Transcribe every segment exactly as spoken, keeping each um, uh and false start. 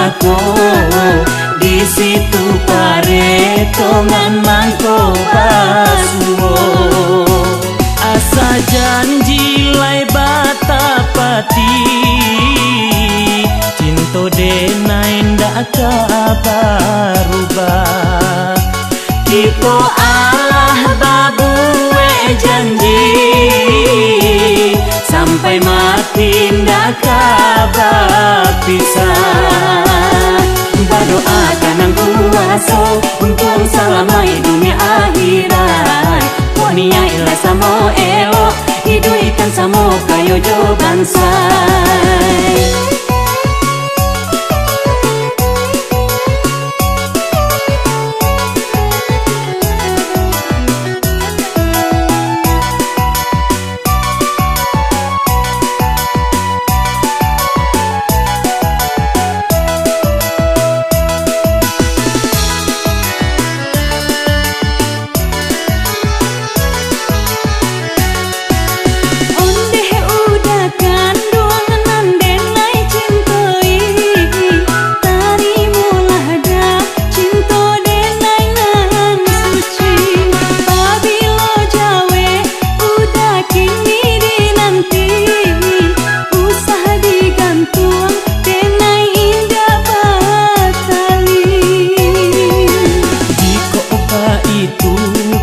Ko, di situ paretongan mangko basuo. Asa janji lai batapati, cinto denai ndak ka barubah. Kito alah babuek janji, sampai mati ndak ka bapisah. Badoa ka Nan Kuaso, untuang salamaik dunia akhirat. Kok niaik lah samo elok, iduikkan samo kayo jo bansai. Ondeh uda kanduang nan denai cintoi, tarimolah dah cinto denai nan suci. Pabilo jawek uda kini dinanti, usah digantuang denai indak batali. Jikok baitu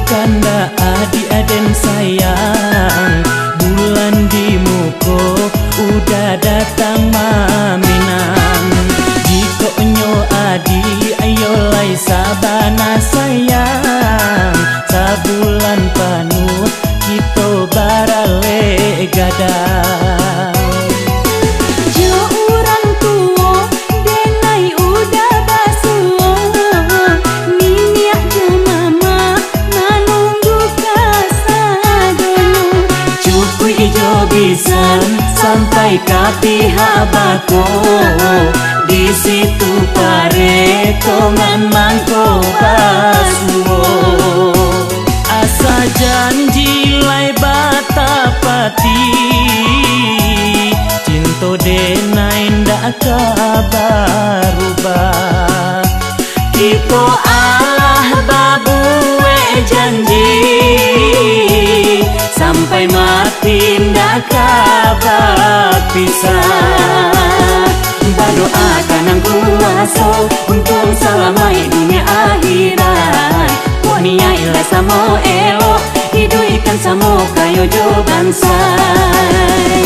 kandak adiak den sayang, bulan di muko uda datang maminang. Jikok nyo adiak iyo lai sabana sayang, sabulan panuah kito baralek gadang. Jo urang tuo denai uda basuo, niniak jo mamak manunggu kasadonyo. Cukuik jo bisan sampai ka pihak bako, di situ paretongan mangko basuo. Asa janji lai batapati, cinto denai ndak ka barubah. Kito alah babuek janji, sampai mati ndak ka bapisah. Badoa ka Nan Kuaso, untuang salamaik dunia akhirat. Kok niaik lah samo elok, iduikkan samo kayo jo bansai.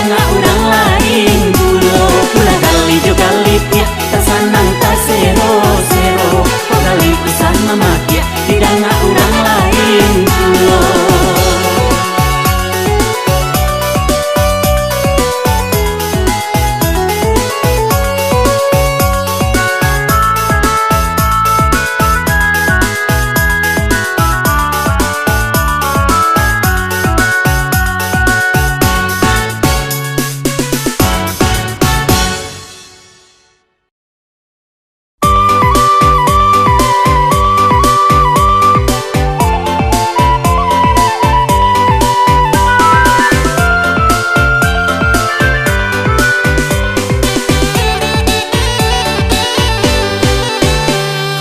Danga urang lain pulo, pulang gali jo gali, nyo tasanang tasero-sero, kok gali usah mamakiak, didanga urang lain pulo.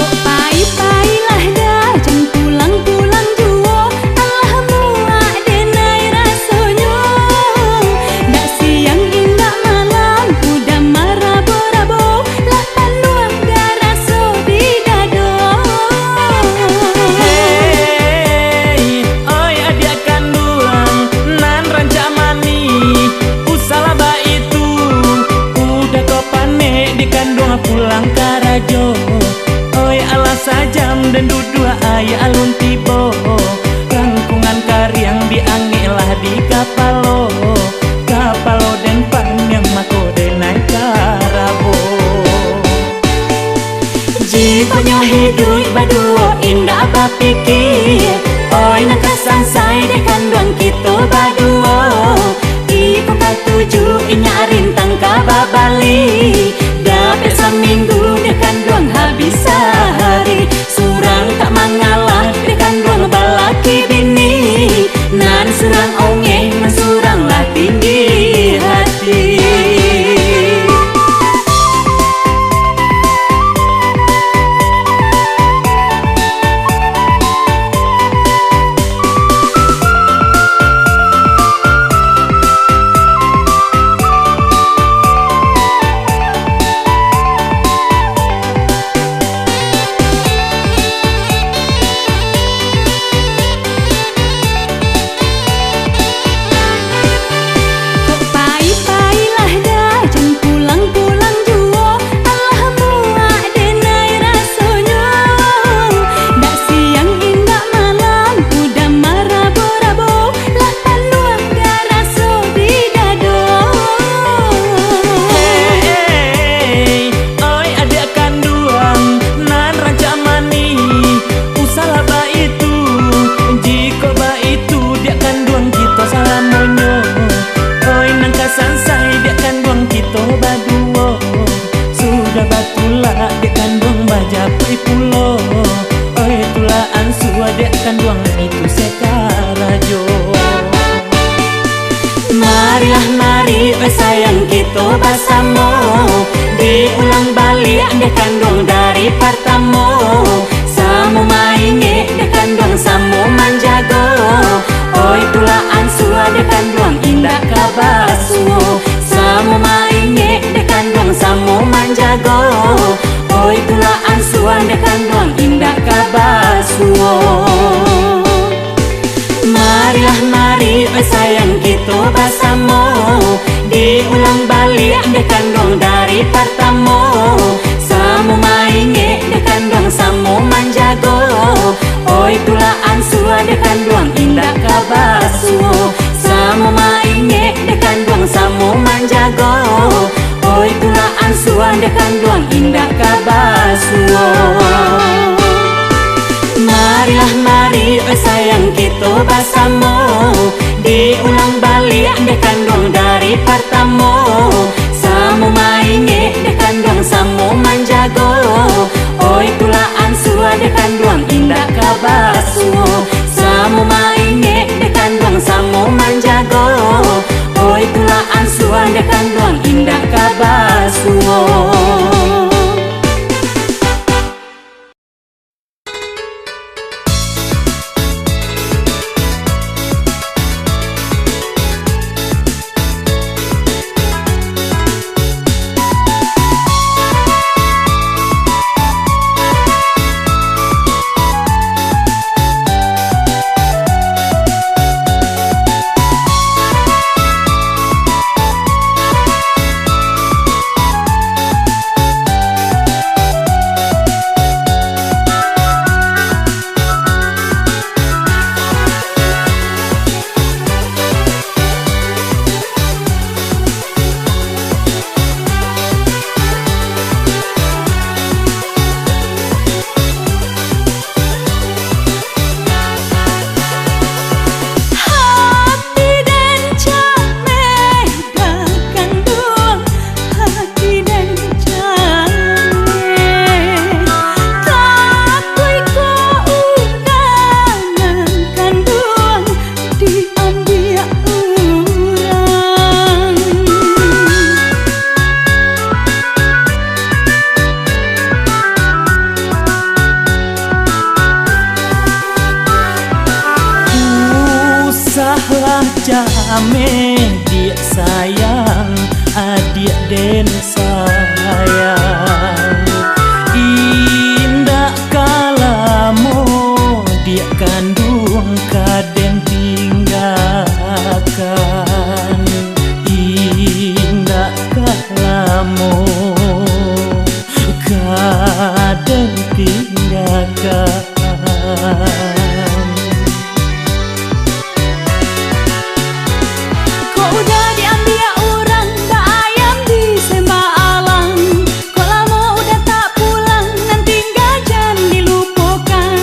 Kok pai-pailah dah, jan pulang-pulang juo, alah muak denai rasonyo. Dak siang indak malam, udah marabo-rabo, lah panuah garaso di dado. Hei, oi adiak kanduang nan rancak manih, usahlah baitu, udah ko panek dikanduang pulang karajo. Oi alah sajam den duduak ai alun tibo, rangkungan kariang diangeklah di kapalo, kapalo den paniang mako denai karabo. basamo, diulang baliak dek kanduang dari partamo. Samo maingek dek kanduang samo manjago. Oi tulak ansua dek kanduang indak ka basuo. Samo maingek dek kanduang samo manjago. Oi tulak ansua dek kanduang indak ka basuo. Marilah mari, oi sayang kito basamo, diulang baliak dek kanduang dari partamo. Samo maingek dek kanduang samo manjago. Oi tulak ansua dek kanduang indak ka basuo. Samo maingek dek kanduang samo manjago. Oi tulak ansua dek kanduang indak ka basuo. Marilah mari, oi sayang kito basamo, diulang baliak dek kanduang dari partamo. Samo maingek dek kanduang samo manjago. Oi tulak ansua dek kanduang indak ka basuo. Samo maingek dek kanduang samo manjago. Oi tulak ansua dek kanduang indak ka basuo. Hati den cameh, kanduang hati den cameh. Takuik ko undangan kanduang diambiak urang. Usahlah cameh, diak sayang, adiak den sayang. Indak ka lamo, diak kanduang ka den tinggakan. Indak ka lamo, ka den tinggakan. Kok udah diambiak urang, bak ayam di sembah alang. Kok lamo udah tak pulang, nan tingga jan dilupokan.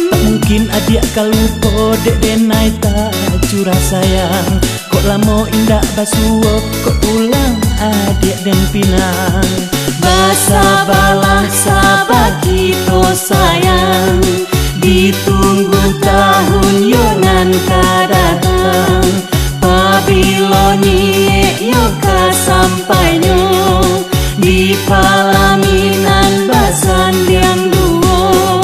Tak mungkin adiak ka lupo, dek denai tak curah sayang. Kok lamo indak basuo, kok pulang adiak den pinang. Basabalah saba kito sayang, ditunggu tahun yo nan ka datang. Pabilo nyiek yo ka sampainyo, di palaminan basandiang duo.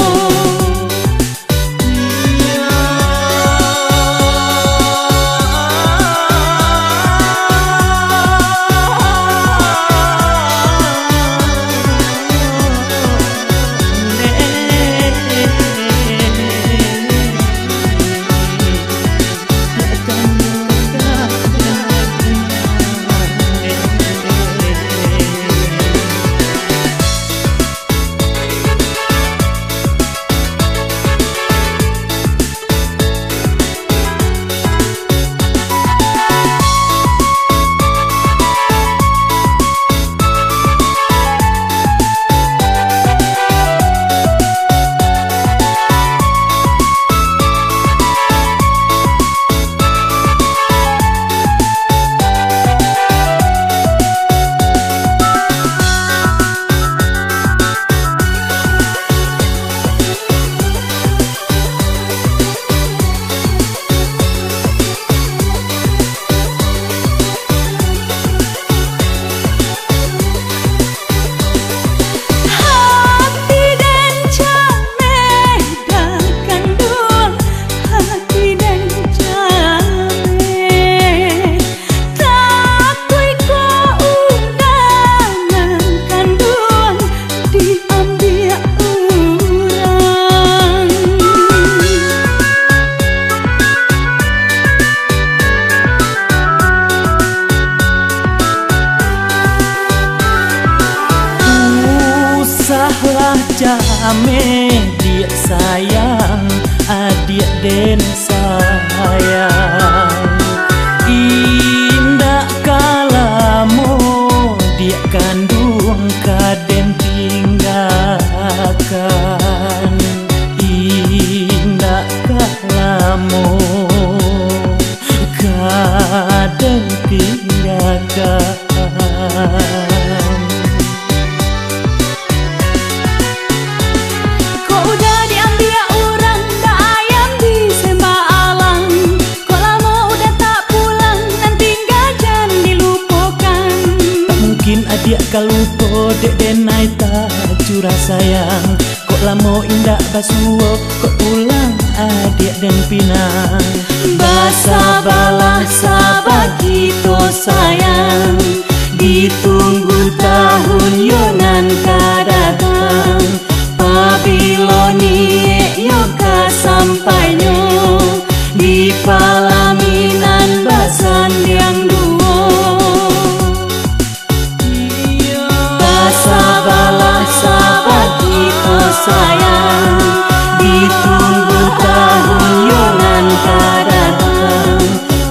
Meh diak sayang, adiak den sayang. Indak ka lamo, diak kanduang ka den tinggakan. Indak ka lamo, ka den tinggakan. Kok udah diambiak urang, dak ayam di sembah alang. Kok lamo udah tak pulang, nan tingga jan dilupokan. Tak mungkin adiak ka lupo, dek den ai tak curah sayang. Kok lamo indak basuo, kok pulang adiak den pinang. Basabalah saba kito sayang, ditunggu tahun yo nan ka datang. Pabilo niek yo ka sampainyo, di palaminan basandiang duo. Basabalah saba kito sayang, ditunggu tahun yo nan ka datang.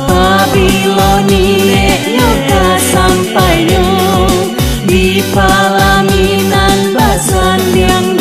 Pabilo niek yo ka sampainyo, di palaminan basandiang duo.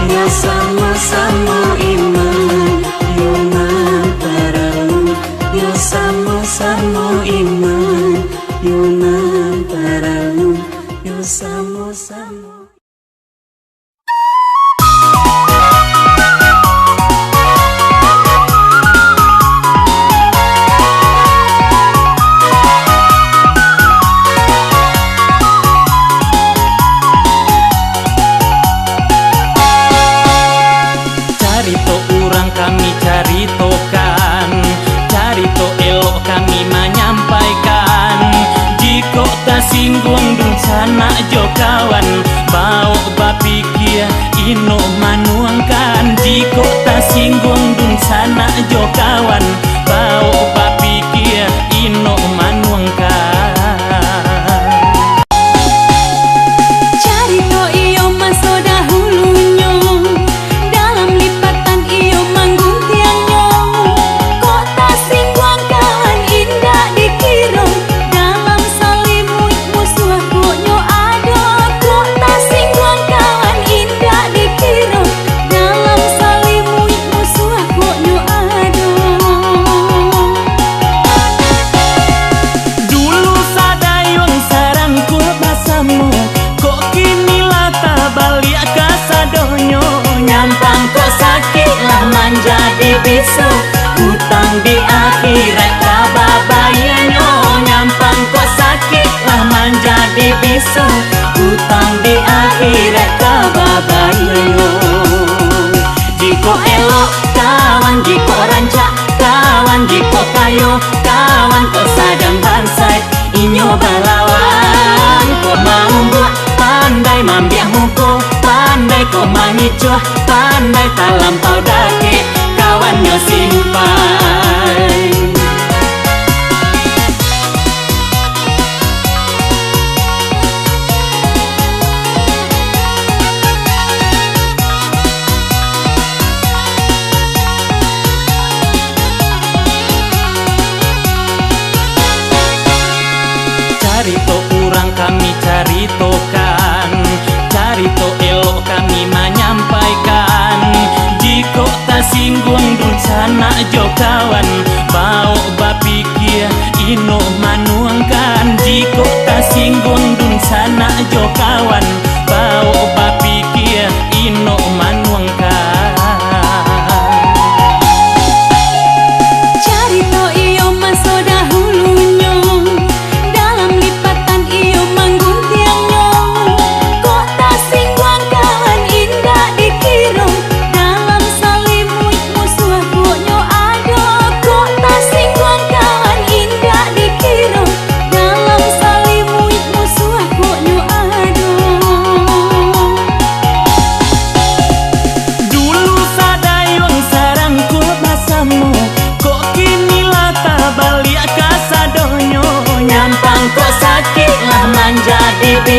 Yo samo-samo iman, yo nan paralu. Yo samo-samo iman, yo nan paralu. Yo samo-samo. Carito urang kami caritokan, carito elok kami manyampaikan. Jikok tasingguang dunsanak jo kawan, baok bapikia inok manuangkan. Jikok tasingguang dunsanak jo kawan, baok bapikia inok manuangkan. Carito iyo maso dahulunyo, dalam lipatan iyo mangguntiangnyo. Kok tasingguang kawan indak dikiro, dalam salimuik musuah kok nyo ado. Kok tasingguang kawan indak dikiro, dalam salimuik musuah kok nyo ado. Dulu sadayuang sarangkuah basamo, kok kini lah tabaliak kasadonyo. Nyampang kok sakik lah manjadi biso, utang di akhirat ka babayianyo. Nyampang kok sakik lah manjadi biso, utang di akhirat ka babayianyo. Jikok elok kawan, jikok rancak kawan, jikok kayo kawan, kok sadang bansaik inyo balawan. Kok maumbuak pandai mambiak muko, pandai kok mangicuah, pandai talampau dakek, kawannyo simpan.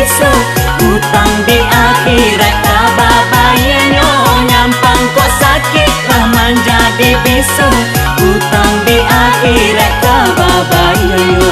Utang di akhirat ka babayanyo, nyampang kok sakik lah manjadi bisu. Utang di akhirat ka babayanyo.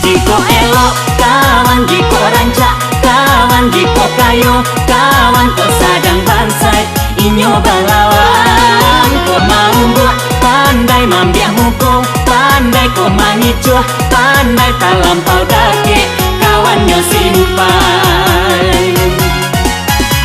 Jikok elok kawan, jikok rancak kawan, jikok kayo kawan, kok sadang bansaik inyo balawan. Kok maumbuak, pandai mambiak muko, pandai kok mangicuah, pandai talampau dakek, kawannyo simpai.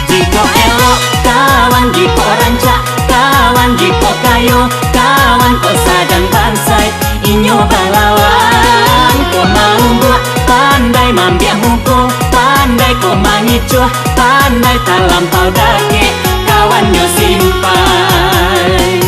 Jikok elok kawan, jikok rancak kawan, jikok kayo kawan, kok sadang bansaik inyo balawan. Kok maumbuak, pandai mambiak muko, pandai kok mangicuah, pandai talampau dakek, kawannyo simpai.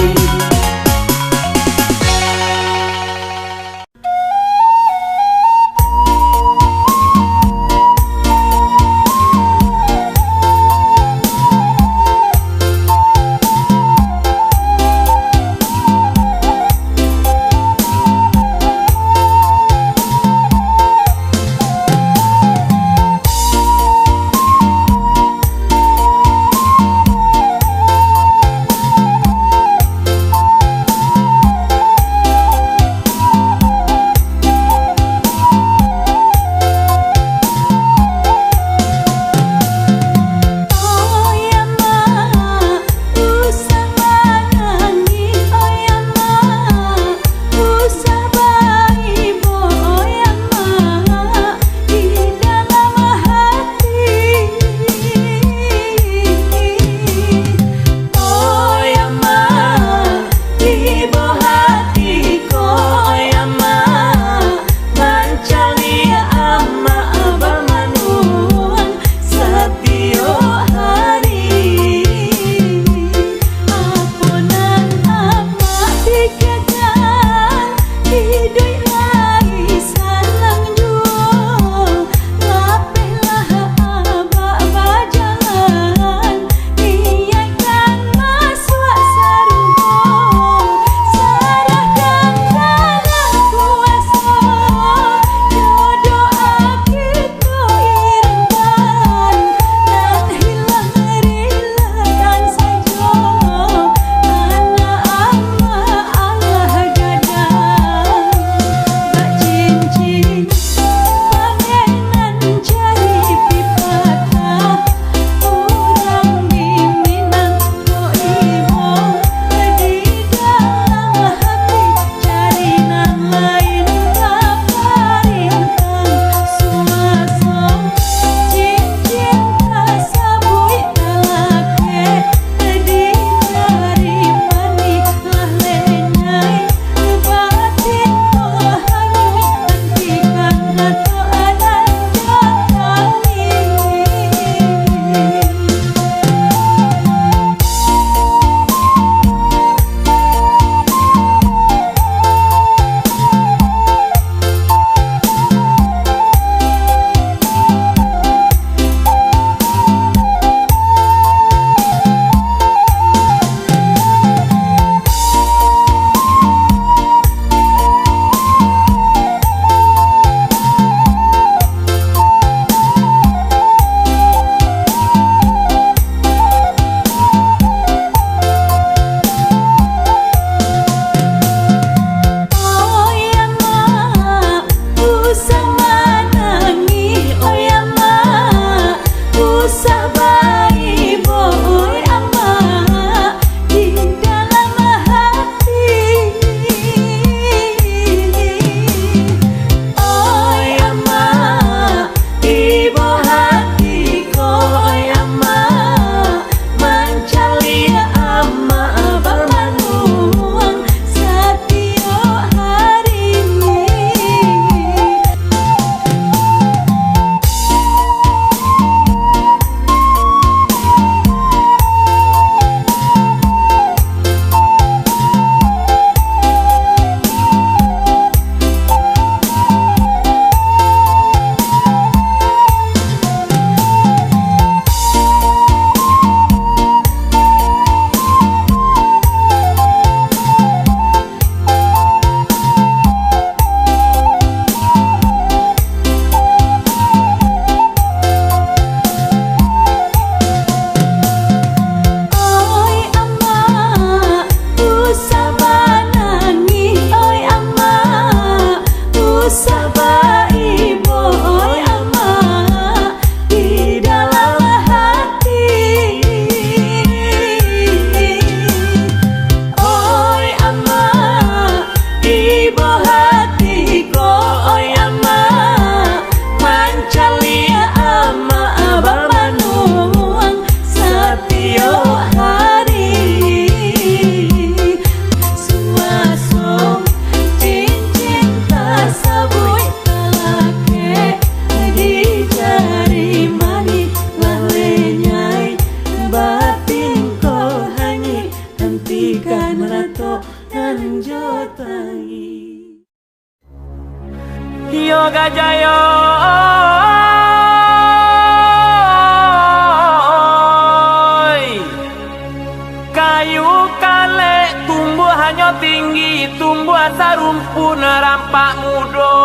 pun rampak mudo.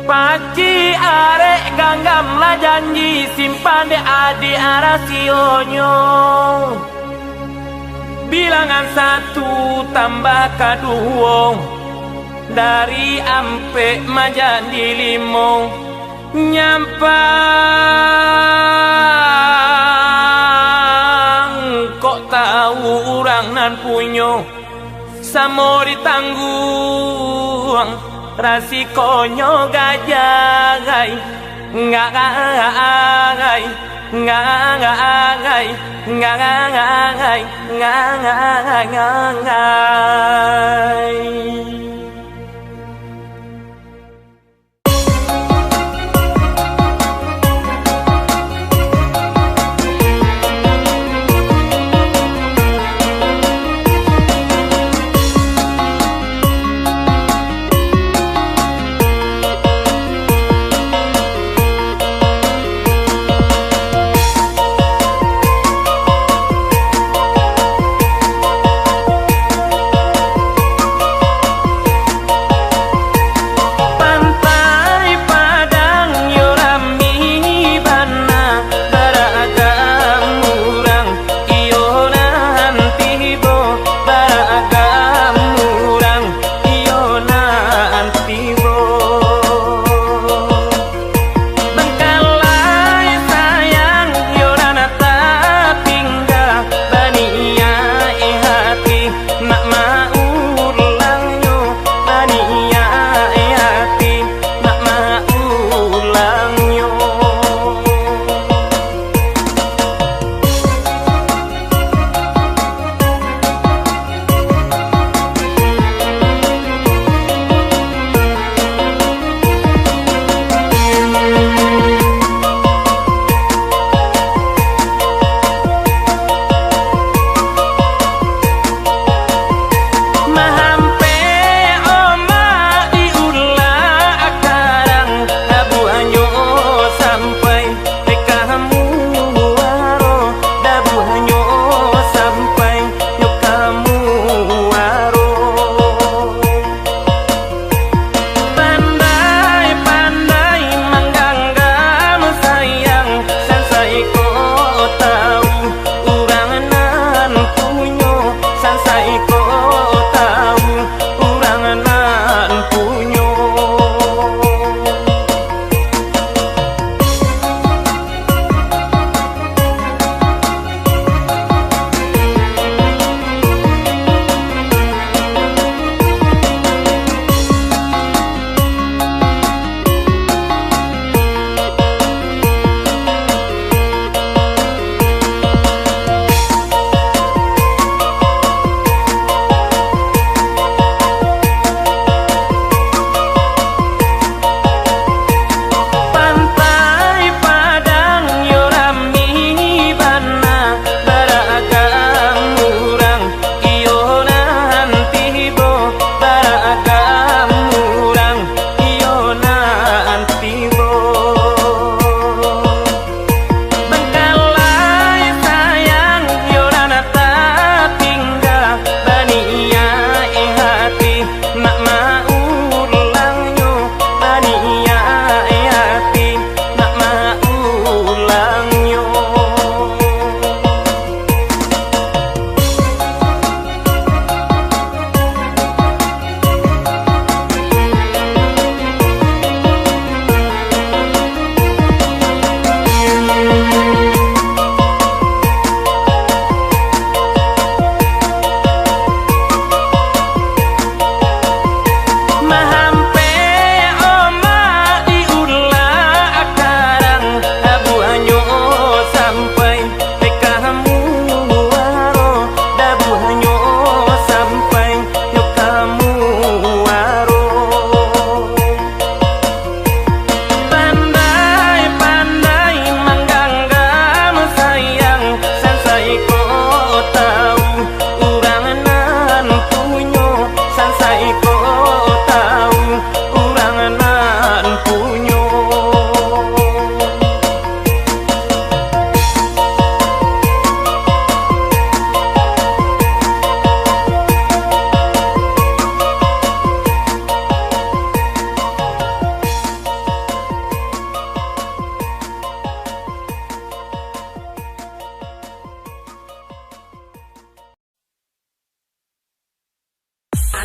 Pacik arek ganggam lah janji, simpan dek adiak rasionyo. Bilangan satu tambah kaduo, dari ampek manjadi limo. Nyampang kok tau urang nan punyo, samo ditangguang rasikonyo gajah ai. Ngagai, ngagai, ngagai, ngagai.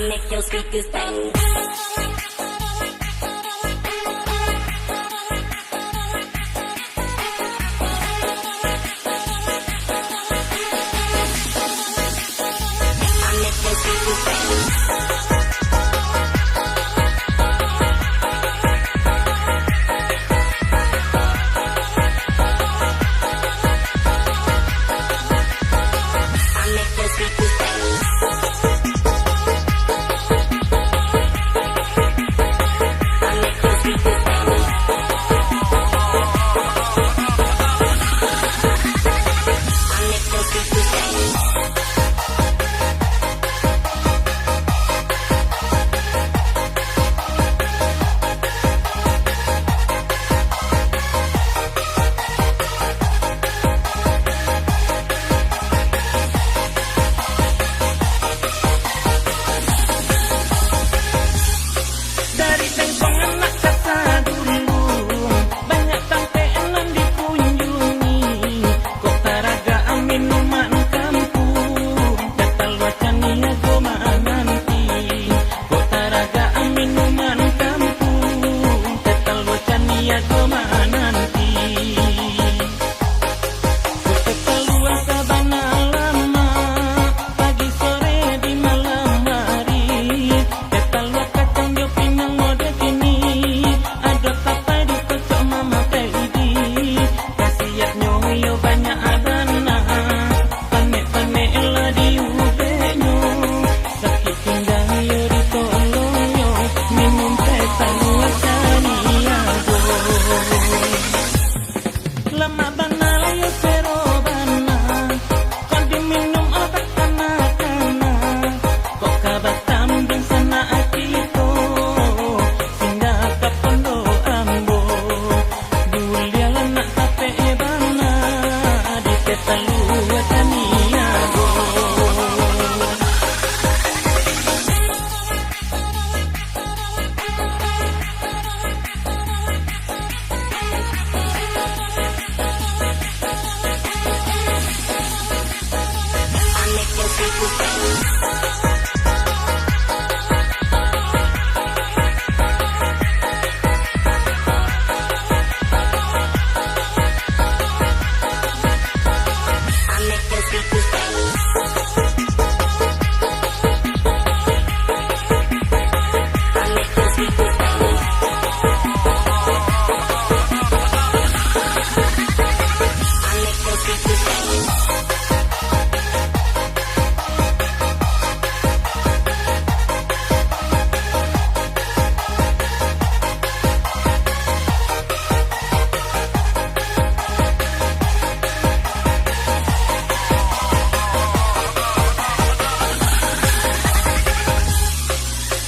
Make your speakers bang. I make your speakers bang. I make your speakers bang. Dari Sengkong anak ka Sadulung, banyak tampek nan dikunjungi. Kok taragak minuman kampuang, teh talua caniago mananti. Kok taragak minuman kampuang, teh talua caniago mananti. Kok teh talua sabana lamak, pagi sore di malam hari. Teh talua kacang jo pinang mode kini, ado tapai dikocok mamakai idi. Kasiatnyo iyo banyak bana, panek-panek lah diubeknyo. Sakik pinggang iyo ditolongnyo, minum teh talua caniago. Lamak bana, iyo sero bana, kok diminum obat kana-kana, kok ka batambiang sanak kito, singgah ka pondok ambo, buliah lah nak tapek bana, di teh talua caniago.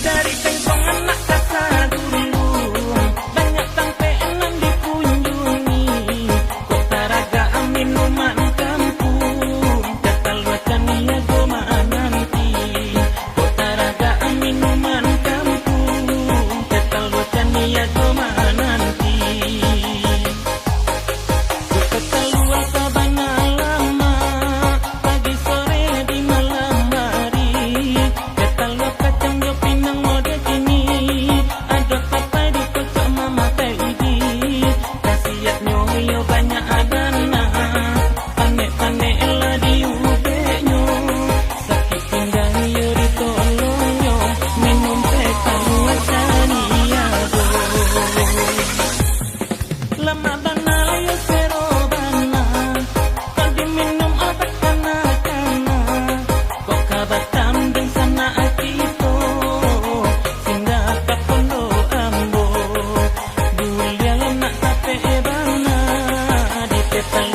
Dari Sengkong anak ka Sadulung, banyak tampek nan dikunjungi. Kok taragak minuman kampuang, teh talua caniago mananti. Kok taragak minuman kampuang, teh talua caniago mananti. Kok teh talua sabana lamak, pagi sore di malam hari. Teh talua kacang jo pinang mode kini, ado tapai dikocok mamakai idi. Kasiatnyo iyo banyak bana, panek-panek lah diubeknyo. Sakik pinggang iyo ditolongnyo, minum teh talua caniago. Lamak bana, iyo sero bana, kok diminum obat kana-kana, kok ka batambiang sanak kito, singgah ka pondok ambo, buliah lah nak tapek bana, di teh talua